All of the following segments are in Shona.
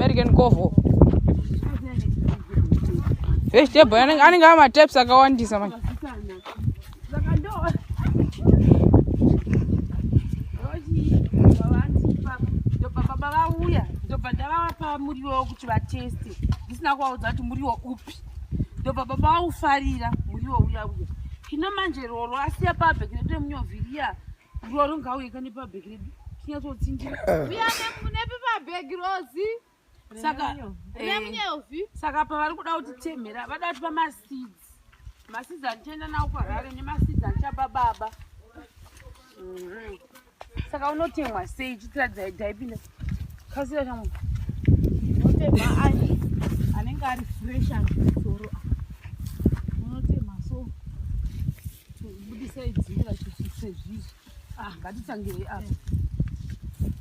American covo. Vegetable anenge anenge ama types akawandisa manje. Baba vauya ndobva ndavapa muriwo wekuti vateste ndisina kuvaudza kuti muriwo upi ndobva baba vaufarira muriwo uya uya hino manje roro asiya pabheki redu remunyovhi riya roro ngauye kane pabheki redu tinyatsotsindira uya nepepabhegi rozi saka nemunyovi eh, saka pavari kuda kutitemhera vada kutipa maseeds maseeds andichaenda nawo kuharare nemaseeds andichapa baba mhm. Saka unotemwa sei chitiradza dhaipinda kasira chamwe unotema ani anenge ari fresh amusoro unotema so budisai dzinde racho sezvizvi ah ngatitangirei apa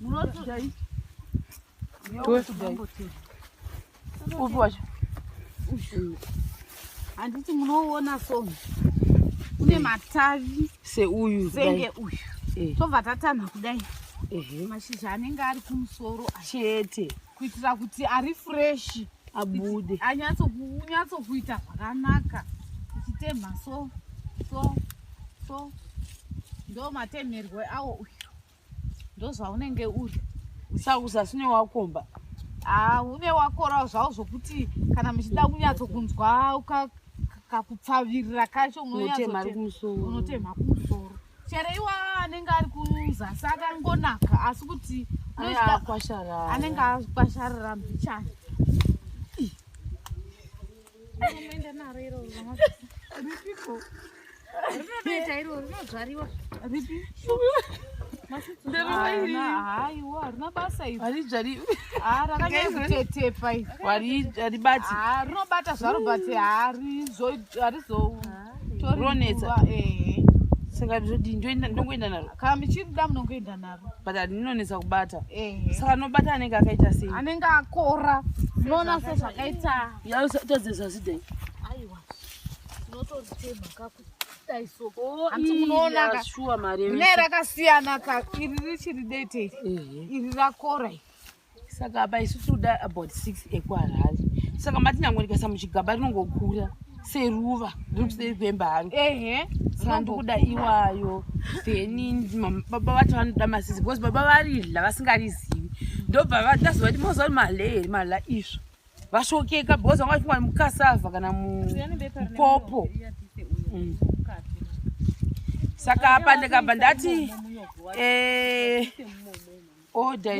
munotodai Upi wacho? Handiti munoona so une matavi seuyu senge uyu eh. tobva tatanha kudai mashizha anenge ari kumusoro chete kuitira kuti ari fresh abude anyatsokuita zvakanaka uchitemha so so so ndo matemherwe awo uyu ndozvaunenge uri saka kuzasi une wakomba ah, une wakora zvawo zvokuti kana muchida kunyatso kunzwa kakupfavirira kacho unotema kumusoro chero iwa anenge ari kuzasi akangonaka asi kuti anenge akwasharara mbichana Unoenda naro iroro ripiko rinotoita iroro rinodzvariwa ripi haiwa harina basa iri haridzvari ah, rakanyanya kutetepa iri haribati ah, rinobata zvaro but harizo ronetsa saka zvodii ndongoenda naro kana muchirida munongoenda naro but rinonetsa kubata saka anobata anenge akaita sei anenge akora unoona sezvakaita tadzezazidai aiwa tinotoritema kakudai so oh, hanti munoona shuwa mari rine rakasiyana ka iri richiri dete iri rakora iri saka apa isu tinoda about 6 ekuharare saka mati nyange ndikaisa muchigaba rinongokura seruva riri kuseri kwemba haro ehe saka ndikuda iwayo then baba vacho vanoda masizi because baba varidla vasingarizivi ndobva ndazova kuti moziva kuti mahle here mahla izvo vashokeka because vanga vachifunga mukasavha kana mupopo mm. saka apa ndikabva ndati eh, order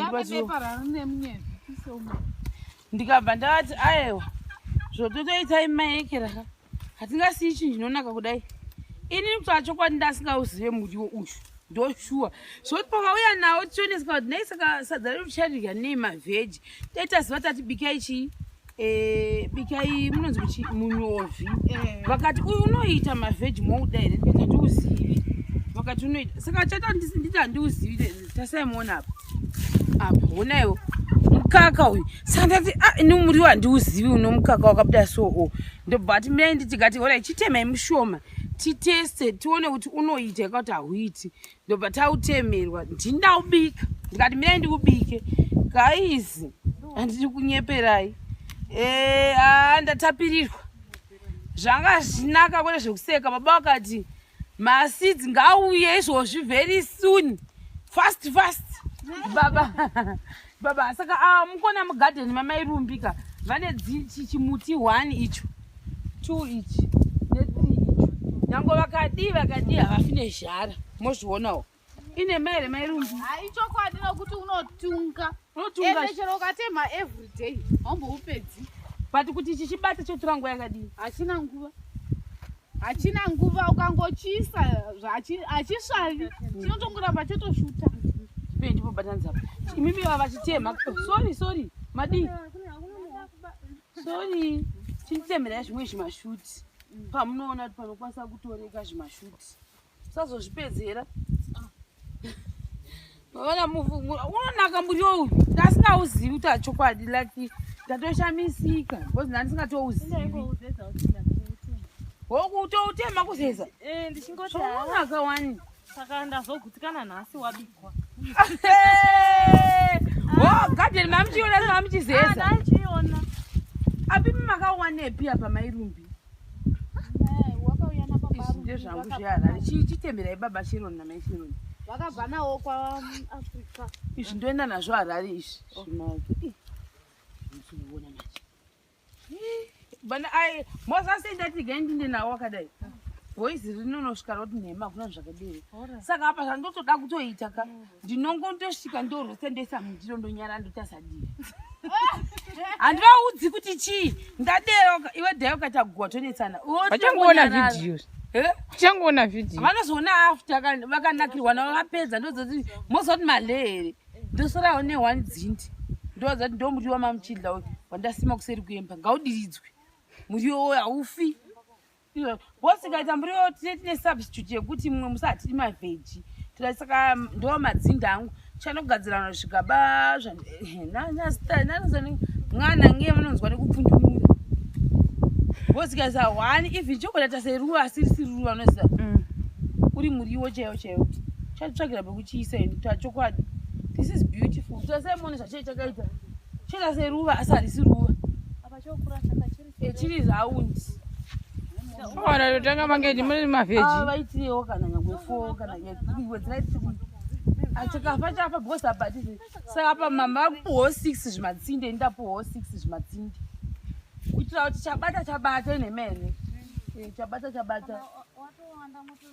ndikabva ndavati aewa zvototoitai maekera ka hatingasiyi chinhu chinonaka kudai ini kutaura chokwadi ndasingauzive muriwo uyu ndoshuwa zvoti pakauya nawo tichioneswa kuti nei saka sadza redu ticharidya nei mavheji dai taziva tati bikai chii Eh, bikai munonzi kuchi munyovi eh. vakati uyu unoita mavheji mouda here ndikati handiuzivi vakati unoita saka chata nditi handiuzivi tasai muona apa apa honaiwo mukaka uyu saka ndati ah, ini muriwo handiuzivi uno mukaka wakabuda so o ndobva ati mirai nditikati horai chitemai mushoma titeste tione kuti unoita yakati hauiti ndobva tautemerwa ndini ndaubika ndikati mirai ndikubike guys handidi kunyeperai eh, ah, ndatapirirwa zvanga zvinaka kwete zvekuseka baba vakati maseeds ngauye izvozvi very soon fast fast baba baba saka ah, mukona mugadheni mamairumbika vane chimuti one icho two ichi nethree icho nyange vakadii vakadii havafi nezhara mozvionawo ine mai here mairumbi ichokwadi nokuti unotunga unotunga ende chero ukatema everyday haumboupedzi but kuti ichi chibate chotora nguva yakadii hachina nguva hachina nguva ukangochiisa hachisvavi chinotongoramba chotoshuta chipe ndipobatanidza imimi vava vachitema sorry sorry madii sorry chinditemherai zvimwe zvimashuti pamunoona kuti panokwanisa kutoreka zvimashuti usazozvipedzera ona unonaka muriwo uyu ndasingauzivi kuti achokwadi like ndatoshamisika because ndandisingatouzivii hokutoutema kuzeza eh, unonaka wani saka ndazogutsikana nhasi wabikwa Gadheni mamuchiona asi mamuchizeza. Ndaichiona. Api makawanepi apa mairumbi? Wakauya nababa. Izvi ndezvangu zveharare. Chitemberai baba Sheroni namai Sheroni. Vakabva nawo kwaAfrica. Izvi ndoenda nazvo Harare izvi. Zvimake. Ndikuona manje. Bana ai moza sei ndati gai ndinde nawo wakadai. Voice rinonosvika roti nhema hakuna zvakadero. Saka apa zvandotoda kutoita ka ndinongondosvika ndorwesa ndoisa mundiro ndonyara ndotarisa divi. Handivaudzi kuti chii ndadero iwe dhai ukaita guwa tonetsana. Vachangoona vhidhiyo. Eh? Vachangoona vhidhiyo. Vanozoona after vakanakirwa navo vapedza ndozoti mozoti male here ndosorawo ne1 dzindi ndozati ndo muriwo mamuchidla uyu wandasima kuseri kuemba ngaudiridzwe muriwo uyu haufi. Bosi ikaita muriwo tine substitute yekuti mumwe musi hatidi mavheji toda saka ndo madzinde angu chanogadzirana zvigaba mwana nge vanonzwa nekupfundumura. Bosi ikaisa one even chokudaita seruva asi risiri ruva unoziva uri muriwo chaiwo chaiwo chatitsvagira pekuchiisa ini tachokwadi. This is beautiful. Tasai muone zvachai chakaita choita seruva asi harisi ruva. Apa chokura chaka chiri Chiri round. Ona totanga mange mune mavheji. Vaitirewo kana nyangwe 4 kana wedzera 3 chakafa chafa because apa hatisi. Saka apa mama vakupuhwawo 6 zvimatsinde ini ndapuhwawo 6 zvimatsinde kuitira kuti chabata chabata nemene. Chabata chabata. Watowanda moto.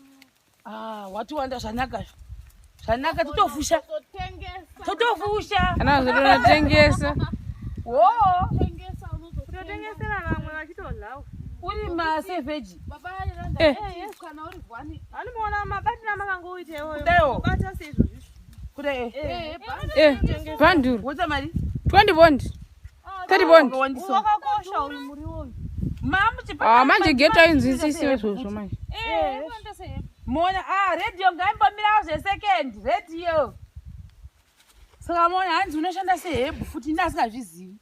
Ah, watowanda zvanaka zvanaka totofusha. Totengesa. Totofusha. Kana zvotonatengesa. Wo Tengesa unozotenga. Kutotengesera vamwe vachitodlawo. Uri masevheji. Baba Yolanda, kana uri gwani. Anomuona mabatiro amakangoita iwoyo. Kudaiwo. Kubata seizvozvizvo. Kudai. Bhanduru. Wota mari. 20 bond. 30 bond. Wakawandisa. Wakakosha uyu muriwo uyu. Mamuchipa. Ah, manje geto ainzwisisi izvozvo manje. Mona radio ngaimbomirawo zvesecond radio. Saka mona hanzi unoshanda sehebhu futi ini asingazvizivi.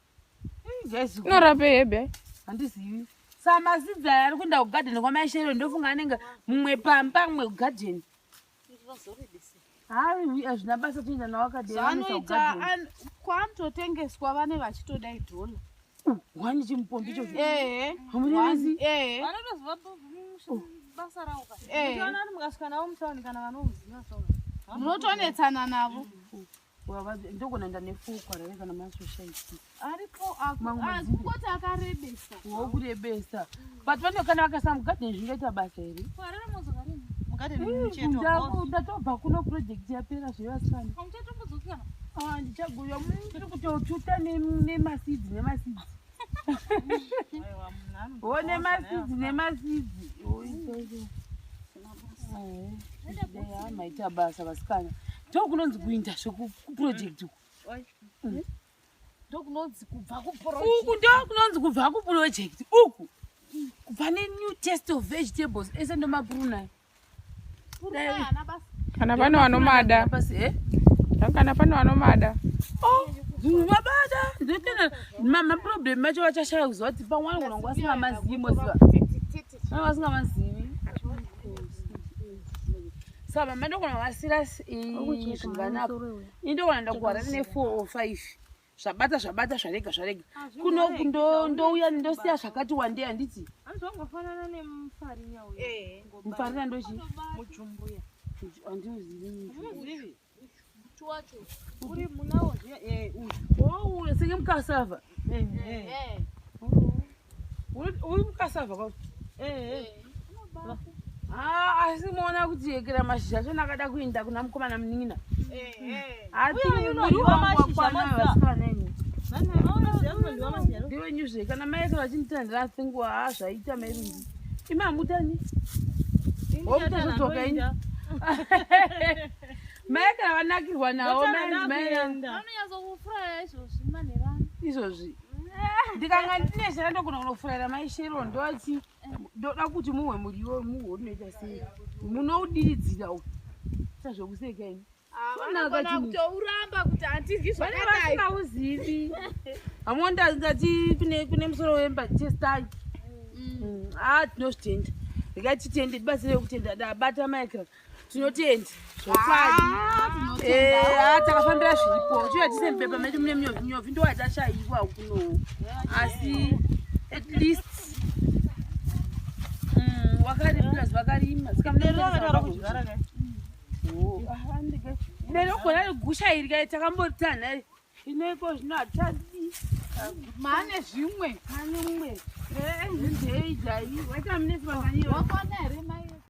Guys, Inorape hebe. handizivi. Saka masidzi aya ari kuenda kugadheni kwamaishero ndofunga anenge mumwe pamba mumwe kugadheni. Hai hazvina basa toenda nawo akadai Zvanoita kwaanototengeswa vane vachitoda idhola. Wani chimupombi ichocho. Ehe. Hamurevesi? Ehe. Vanotoziva basa ravo ka. Eh. Uchiona kuti mukasvika navo mutauni kana vanouziva so. Munotonetsana navo. Ndogona enda nefuku harare kana masoshaiti. Aripo Mamwe madzinde. kungoti akarebesa. Wokurebesa. But vano kana vakaisa mugadheni zvingaita basa here? Kuharare mozoka rini? Mugadheni mucheto. Ndatobva kuno project yapera zvevasikana. Hamuchatombodzokera. Ndichaguya ndiri kutotuta nemasidzi nemasidzi. Wo nemasidzi nemasidzi. Maita basa vasikana. Ndokunonzi kuinda zvekuproject uku. Ndokunonzi kubva kuproject. Uku ndokunonzi kubva kuproject uku. Kubva nenew taste of vegetables ese ndomapuruna. Haana basa. Kana pane vanomada. Kana pane vanomada. Vabata ndotenda maproblem acho vachashaya kuziva kuti pamwe vanogona kunge vasingamazivi moziva. Vanenge vasingamazivi. Saka mama ndogona kuvasira zvinganaka. Ini ndogona ndakuhara ne 4 or 5. Zvabata zvabata zvarega zvarega. Kuno ndouya ndosiya zvakati wandei handiti. Anozongofanana nemufarinya uyu. Eh. Mufarira ndochi? Mujumbuya. Handiuzivi. Unozivi? Wacho. Uri munawo zviya uyu. Oh, senge mukasava. Eh. Uri mukasava kwa. Eh. Ah, asi muona kuti yekera mashizha achona akada kuenda kuna mukomana munin'ina. Eh. Ati Uyo muriwo unodyiwa wangu mashizha wakwana moziva. vasikana imi. Unoziva kunodyiwa mashizha. Ndiwenyuzve kana mai ese vachinditandira singuwa ah zvaita mairungi. Imi hamutani. Womutozodzoka ini. Mai kana vanakirwa nawo mai mai Vanonyatsokufuraya izvozvi manherano. izvozvi. Ndikanga ndine shera ndogona kunofurayira mai Shero ndovati ndoda kuti muhwe muriwo muhwe unoita sei. Munoudiridzira uyu. Ita zvokuseka imi. Vanogona chinhu. kutouramba kuti handiryi Vane zvakadai. vasingauzivi. Hamuoni ndati kune musoro wemba testai. Ah tinozvitenda. Regai titende tibatsire kutenda. Ndabata Michael. Tinotenda zvokwadi. Eh, takafambira zviripo. Chiuya tise mupepa medu mune minyovhi minyovhi ndo yatashaiwa kuno. Asi at least wakarima vakarima. Saka Mune Nerogona gusha iri kai takambotanha inoiko zvino hatadi. Maane zvimwe. Pane mumwe. Ndei jai. Waita munesi vakanyiwa. Wakona here mai?